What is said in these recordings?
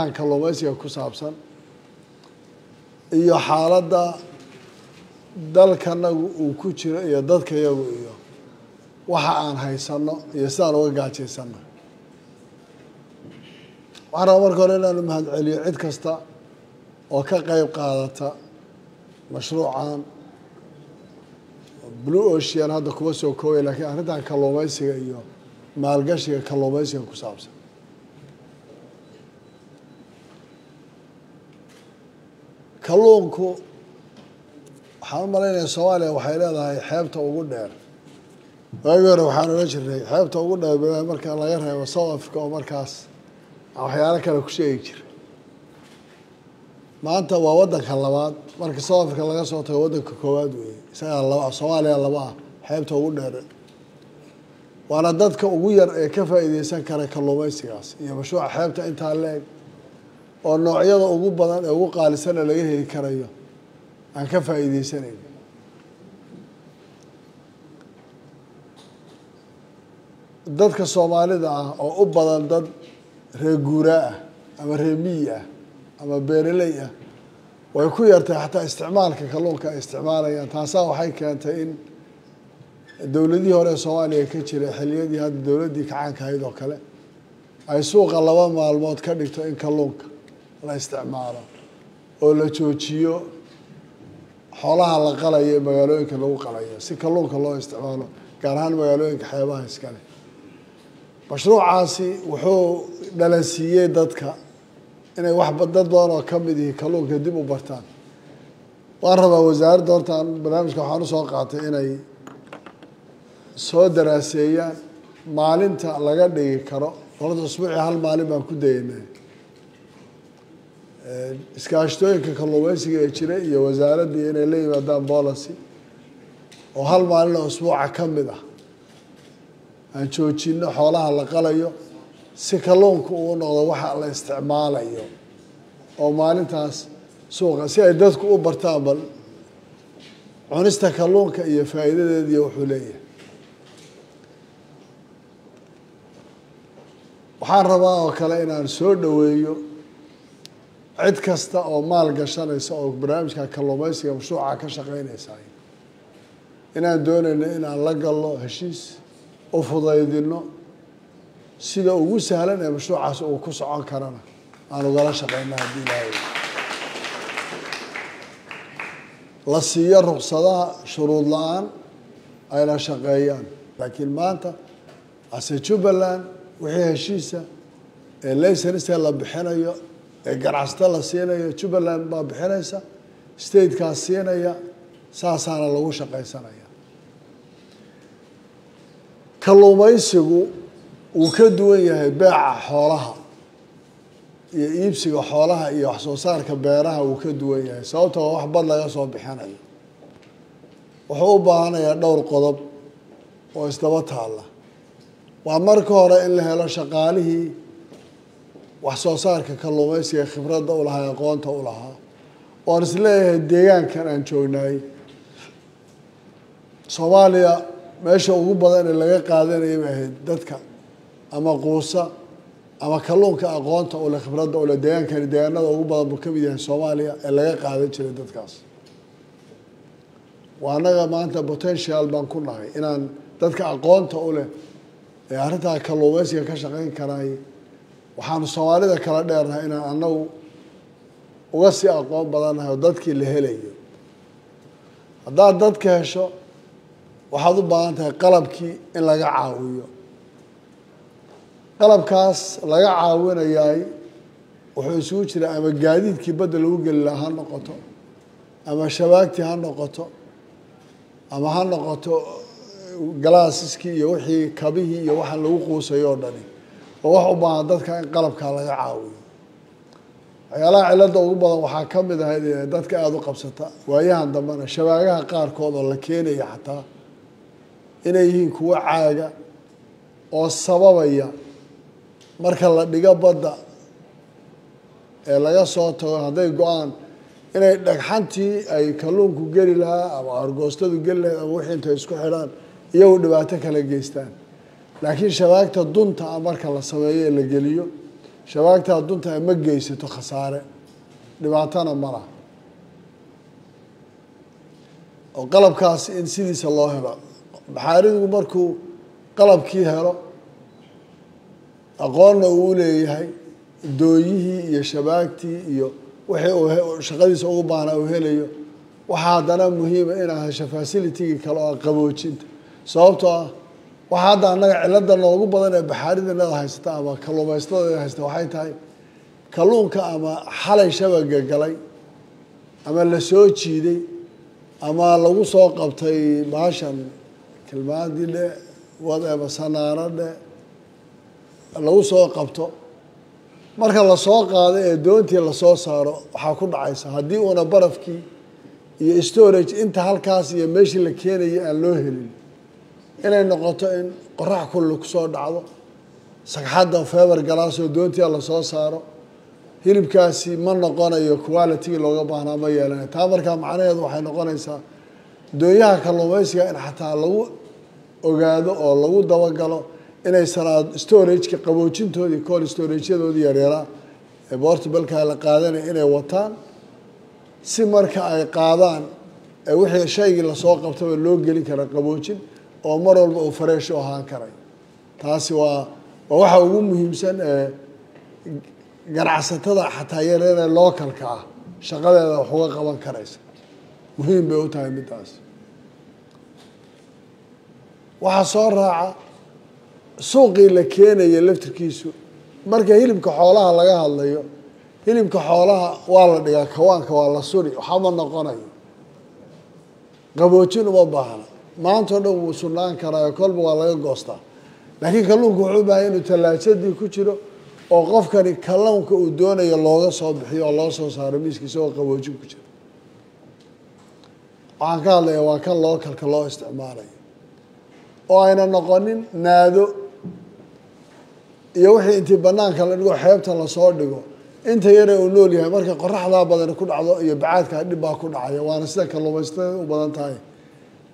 Arrintan kalluumaysiga ku saabsan iyo xaaladda dalkanagu uu ku jiro iyo dadkayagu iyo waxa aan haysano iyo sidaan uga gaajaysano. Waxaan rabaa marka hore inaanu mahad celiyo cid kasta oo ka qeyb qaadata mashruucan Blue Ocean. Hadda kuma soo koobay, laakiin arrintan kalluumaysiga iyo maalgashiga kalluumaysiga ku saabsan kalluunku, waxaan u malaynaya Soomaaliya waxay leedahay xeebta ugu dheer. Waagii hore waxaan odhan jirnay xeebta ugu dheer marka laga reebo South Africa, oo markaas aan waxyaalo kale ku sheegi jiray. Maanta waa waddanka labaad marka South Africa laga soo tago, waddanka koowaad weeye. Isagaa laba, Soomaaliya laba ah xeebta ugu dheer, waana dadka ugu yar ee ka faa'iideysan kara kalluumaysigaas iyo mashruuca xeebta intaa leeg oo noocyada ugu badan ee ugu qaalisana laga heli karayo aan ka faa'iideysanayn. Dadka Soomaalida ah oo u badan dad reer guuraa ah ama reer miyi ah ama beeraley ah, way ku yartay xataa isticmaalka kalluunka ay isticmaalayaan. Taasaa waxay keentay in dowladihii hore ee Soomaaliya ka jiray, xilliyadii hadda dowladdii kacaanka ahayd oo kale, ay suuqa 2 maalmood ka dhigto in kalluunka la isticmaalo oo la joojiyo xoolaha la qalayo ee magaalooyinka lagu qalayo, si kalluunka loo isticmaalo, gaar ahaan magaalooyinka xeebaha iskale. Mashruucaasi wuxuu dhalansiiyey dadka inay wax dad badan oo ka mid ihi kalluunka dib u bartaan. Waan rabaa wasaaradda hortaan barnaamijka waxaan usoo qaatay inay soo daraaseeyaan maalinta laga dhigi karo. Horta usbuucii hal maalin baan ku dayeynay iskaashatooyinka kalluumaysiga ee jira iyo wasaaraddii inay la yimaadaan policy oo hal maalin oo usbuuca ka mid ah aan joojino xoolaha la qalayo, si kalluunka uu noqdo waxa la isticmaalayo oo maalintaas suuqa, si ay dadku u bartaan bal cunista kalluunka iyo faa'iidadeeda iyo wuxuu leeyahay. Waxaan rabaa oo kale inaan soo dhoweeyo cid kasta oo maal gashanaysa oo barnaamijka kalluumaysiga mashruuca ka shaqeynaysa, inaan doonayno inaan la galno heshiis, u fudaydino sida ugu sahlan ee mashruucaas uu ku socon karana aan ugala shaqeyna, haddii Ilaahay la siiyo ruqsadaha shuruud la-aan ayna shaqeeyaan. Laakiin maanta ase Jubbaland wixii heshiisa ee license la bixinayo ee ganacsato la siinayo, Jubbaland baa bixinaysa, statekaas siinaya, saasaana lagu shaqaysanaya. Kalluumaysigu wuu ka duwan yahay beeca xoolaha iyo iibsiga xoolaha iyo wax soo saarka beeraha, wuu ka duwan yahay, sababta waa wax bad laga soo bixinayo. Wuxuu u baahanayaa dhowr qodob oo isdaba taalla. Waa marka hore in la helo shaqaalihii wax soo saarka kalluumaysiga khibradda u lahaa, aqoonta u lahaa, oon is leeyahay deegaankan aan joognaay Soomaaliya meesha ugu badan ee laga qaadanayay bay ahayd dadka ama quusa ama kalluunka aqoonta ule, khibradda ule. Deegaankani deegaanada ugu badan buu kamid yahay Soomaaliya ee laga qaadan jiray dadkaas. Waa annaga maanta potential baan ku nahay inaan dadka aqoonta u leh ee arrintaa kalluumaysiga ka shaqeyn karaay. Waxaanu Soomaalida kala dheernahay inaan annagu uga sii aqoon badannahay oo dadkii la helayo. Haddaad dadka hesho, waxaad u baahan tahay qalabkii in laga caawiyo. Qalabkaas laga caawinayaay wuxuu isugu jiraa ama gaadiidkii badda lagu geli lahaa ha noqoto, ama shabaagtii ha noqoto, ama ha noqoto galaasiskii iyo wixii kabihii iyo waxaan lagu quusayo o dhani, oo wax u baahan dadka in qalabkaa laga caawiyo. Waxyaalaha cilladda ugu badan waxaa ka mid ahayd ee dadka aada u qabsata waayahan dambena, shabaagaha qaarkood oo la keenaya xataa inay yihiin kuwo caaga oo sababaya marka la dhigo badda ee laga soo tago, hadday go-aan inay dhagxantii ay kalluunku geli lahaa ama argoostadu geli lahayd ama wixii intay isku xidhaan iyagu dhibaato kala geystaan. Laakiin shabaagta dunta ah marka la sameeyo ee la geliyo, Shabaagtaa dunta ma geysato khasaare, dhibaatana ma laha. Oo qalabkaas in sidiisa loo helo, baxaarigu markuu qalabkii helo, aqoonna uu leeyahay, dooyihii iyo shabaagtii iyo wixii uu shaqadiisa ugu baahnaa uu helayo, waxaa haddana muhiima inaad hesho facilitygii kale oo qaboojinta. Sababtoo ah waxaa hadda annaga cilada noogu badan ee baxaaridinada haysata ama kalluumaysatada haysta waxay tahay kalluunka ama xalay shabaga galay ama la soo jiiday ama lagu soo qabtay baashan kilmaadii dhe, whatever, sanaaro dhe lagu soo qabto. Marka lasoo qaado ee doontii lasoo saaro, waxaa ku dhacaysa haddii uuna barafkii iyo storage inta halkaas iyo meeshii la keenayay aan loo helin, inay noqoto in qorax kulli kusoo dhacdo, sagxadda feber galaasoo doontii lasoo saaro, hilibkaasi ma noqonayo qualitygii looga baahnaa, ma yeelanayo. Taa markaa macnaheedu waxay noqonaysaa doonyaha kalluumaysiga in xataa lagu ogaado oo lagu dabagalo inay sanaad storageka qaboojintoodii, cold storageyadoodii yaryaraa ee portableka la qaadanaya inay wataan, si marka ay qaadaan ee wixii shaygii lasoo qabtaba loo gelin kara qaboojin oo mar walba uu fresh u ahaan karay. Taasi waa waxa ugu muhiimsan ee ganacsatada xataa yareeree localka ah shaqadeeda wax uga qaban karaysa. Muhiim bay u tahay middaas. Waxaa soo raaca suuqii la keenaya laftirkiisu. Marka hilibka xoolaha laga hadlayo, hilibka xoolaha waa la dhigaa kawaanka, waa la suri, waxama noqonayo, qaboojin uma baahna, maanta o dhan wuu sugnaan karaayo, kolba waa laga goostaa. Laakiin kalluunku wuxuu u baahanya inuu tallaajadii ku jiro oo qofkani kalluunka uu doonayo looga soo bixiyo oo loo soo saaro miiska isagoo qaboojin ku jiro. Waxaan ka hadlayaa waa kan localka loo isticmaalayo oo ayna noqonin naado iyo wixii intii banaanka la dhigo, xeebta lasoo dhigo, inta yare uu nool yahay marka qoraxdaa badani ku dhacdo iyo bacaadkaa dhib baa ku dhacaya. Waana sida kalluumaysatada u badan tahay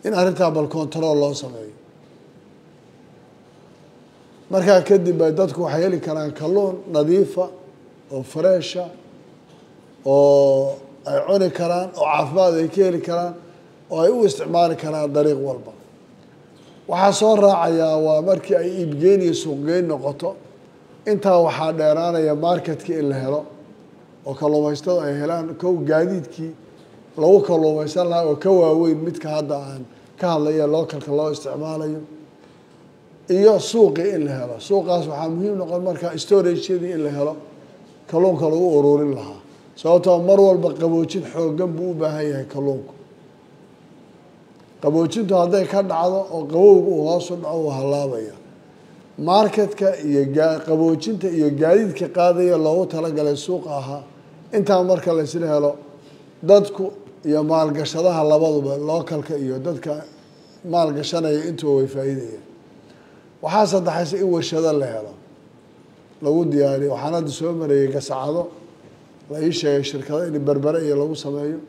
in arrintaa bal control loo sameeyo. Markaa kadib bay dadku waxay heli karaan kalluun nadiifa oo fresha oo ay cuni karaan oo caafimaad ay ka heli karaan oo ay u isticmaali karaan dariiq walba. Waxaa soo raacayaa waa markii ay iibgeyn iyo suuqgeyn noqoto. Intaa waxaa dheeraanaya marketkii in la helo oo kalluumaysatadu ay helaan kow gaadiidkii lagu kalluumaysan lahaa oo ka waaweyn midka hadda aan ka hadlaya localka loo isticmaalayo, iyo suuqii in la helo. Suuqaas waxaa muhiim noqon markaa storageyadii in la helo kalluunka lagu ururin lahaa, sababtoo mar walba qaboojin xooggan buu u baahan yahay kalluunku. Qaboojintu hadday ka dhacdo oo qabowga uu hoos u dhaco, uu hallaabaya. Marketka iyo qaboojinta iyo gaadiidka qaadaya loogu talagalay suuqa ahaa, intaa marka la isla helo, dadku iyo maalgashadaha labaduba, localka iyo dadka maalgashanaya intuba, way faa'iidayaan. Waxaa saddexaysa in warshado la helo lagu diyaariyo. Waxaan hadda soo marayay gasacado la ii sheegay shirkado in Berbere iyo lagu sameeyo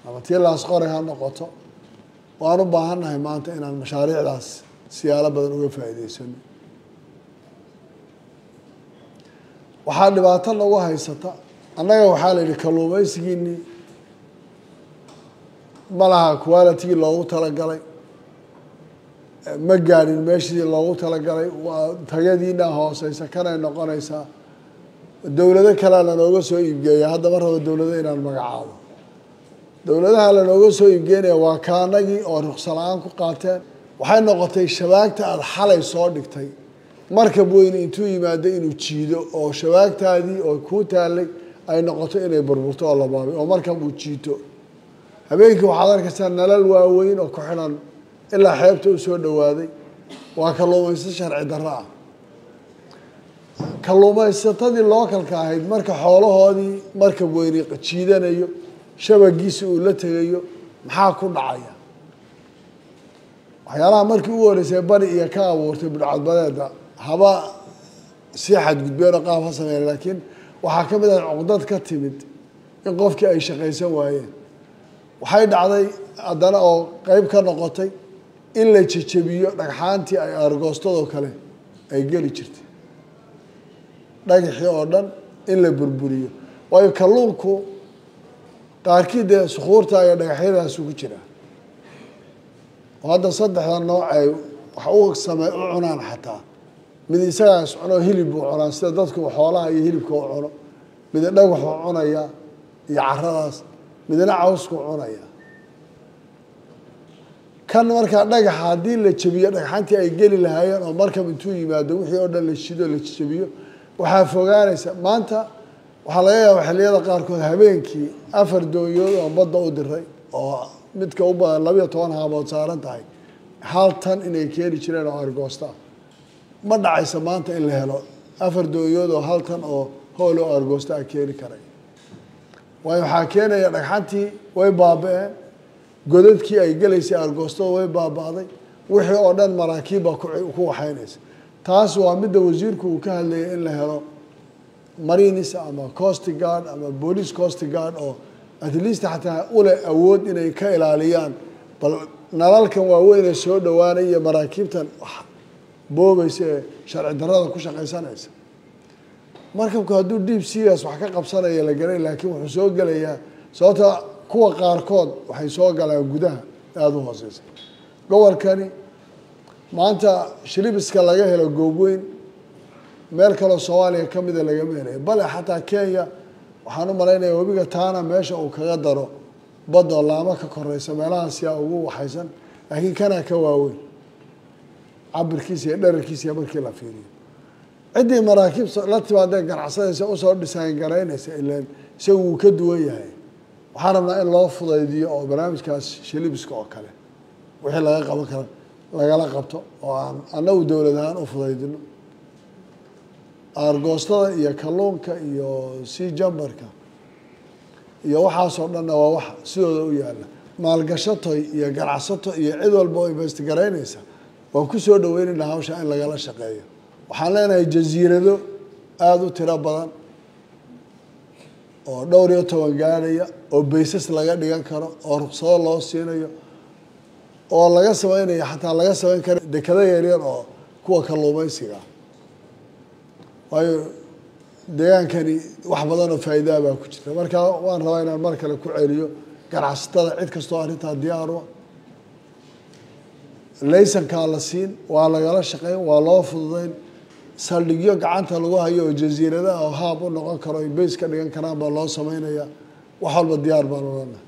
ama tii Laasqoray ha noqoto. Waan u baahannahay maanta inaan mashaariicdaas siyaalo badan uga faa'iideysano. Waxaa dhibaato nagu haysata annaga, waxaa la yidhi kalluumaysigiinii ma laha qualitygii loogu talagalay, ma gaadhin meeshii loogu talagalay, waa tayadiina hooseysa, kanay noqonaysaa dowlado kalea lanooga soo iibgeeya. Hadda ma rabo dowlado inaan magacaabo. Dowladaha lanooga soo iibgeynaya waa kaanagii oo ruqsa la-aan ku qaateen. Waxay noqotay shabaagta aada xalay soo dhigtay markab weyne intuu yimaado inuu jiido oo shabaagtaadii oo kuu taalay ay noqoto inay burburto oo la baabay oo markab uu jiito. Habeenkii waxaad arkaysaa nalal waaweyn oo ku xidhan ilaa xeebta u soo dhowaaday. Waa kalluumaysato sharci darro ah. Kalluumaysatadii localka ahayd marka xoolahoodii markab weyne jiidanayo, shabagiisi uu la tegayo, maxaa ku dhacaya? Waxyaalaha markii ugu horeysay bari iyo ka abuurtay budhcadbadeeda haba sii xadgudbeenoo qaab ha sameeyan, laakiin waxaa ka mid ah cuqdad ka timid in qofkii ay shaqaysan waayeen. Waxay dhacday haddana oo qeyb ka noqotay in la jejebiyo dhagxaantii ay aargoostadoo kale ay geli jirtay. Dhagaxii oo dhan in la burburiyo, waayo kalluunku qaarkii dee sukuurta iyo dhagaxyadaasu ku jira. Oo hadda saddexda nooc ay wax u same u cunaan, xataa mid isagaas cuno, hilib buu cunaa sida dadku xoolaha iyo hilibka u cuno, mid dhagaxuu cunaya iyo caradaas, midna cawskuu cunaya. Kan markaa dhagaxa haddii la jabiyo, dhagxantii ay geli lahaayeen oo markab intuu yimaado wixii oo dhan la shido, la jabiyo, waxaa fogaanaysa. Maanta waxaa laga yaaba xilliyada qaarkood habeenkii 4 doonyood oo badda u diray oo midka u badan 12 haabood saaran tahay 1 tan inay keeni jireen oo argoosta. Ma dhacaysa maanta in la helo 4 doonyood oo 1 tan oo hool oo argoosta a keeni karay, waayo waxaa keenaya dhagxantii way baaba-een, godadkii ay gelaysay argoostada way baaba-day, wixii oo dhan maraakiib baa ku waxaynaysa. Taas waa midda wasiirku uu ka hadlayay in la helo marines ama coast guard ama police coast guard oo at least xataa ule awood inay ka ilaaliyaan bal nalalkan waaweyn ee soo dhawaanaya iyo maraakiibtan boobaysa ee sharci darrada ku shaqaysanaysa. Markabku hadduu deep seas wax ka qabsanaya la garay, laakiin wuxuu soo gelayaa, sababta kuwa qaarkood waxay soo galaan gudaha aada u hooseysa. Gobolkani maanta shrimps-ka laga helo Goobweyn meel kaloo Soomaaliya ka mida lagama helayo, bale xataa Kenya waxaan u malaynaya webiga Taana meesha uu kaga daro badda oo laamo ka koreysa meelahaas yaa ugu waxaysan, laakiin kanaa ka waaweyn cabirkiisa iyo dherarkiisa markii la fiiriyo. Ciddii maraakiib la timaadee ganacsanaysa usoo dhisaan garaynaysa, ilaan isagu wuu ka duwan yahay. Waxaan rabnaa in loo fudaydiyo oo barnaamijkaas shrimps-ka oo kale wixii laga qaban kara lagala qabto oo aan annagu dowlad ahaan u fudaydino. Aargoostada iyo kalluunka iyo sea jumper-ka iyo waxaasoo dhanna waa wax sidooda u yaala. Maalgashatoy iyo ganacsato iyo cid walba oo invest garaynaysa waan ku soo dhaweynayna hawsha in lagala shaqeeyo. Waxaan leenahay jasiirado aada u tiro badan oo dhowr iyo toban gaadhaya oo bases laga dhigan karo oo ruksado loo siinayo oo laga sameynayo, xataa laga sameyn karo dekado yaryar oo kuwa kalluumaysiga, waayo deegaankani wax badan oo faa'iidaa baa ku jirta. Marka waan rabaa inaan mar kale ku celiyo ganacsatada, cid kastoo arrintaa diyaar u, laysankaa la siin, waa lagala shaqeyn, waa loo fududeyn. Saldhigyo gacanta lagu hayo oo jasiiradaha oo hub u noqon karo ay base ka dhigan karaan baa loo sameynaya. Wax walba diyaar baan odhana.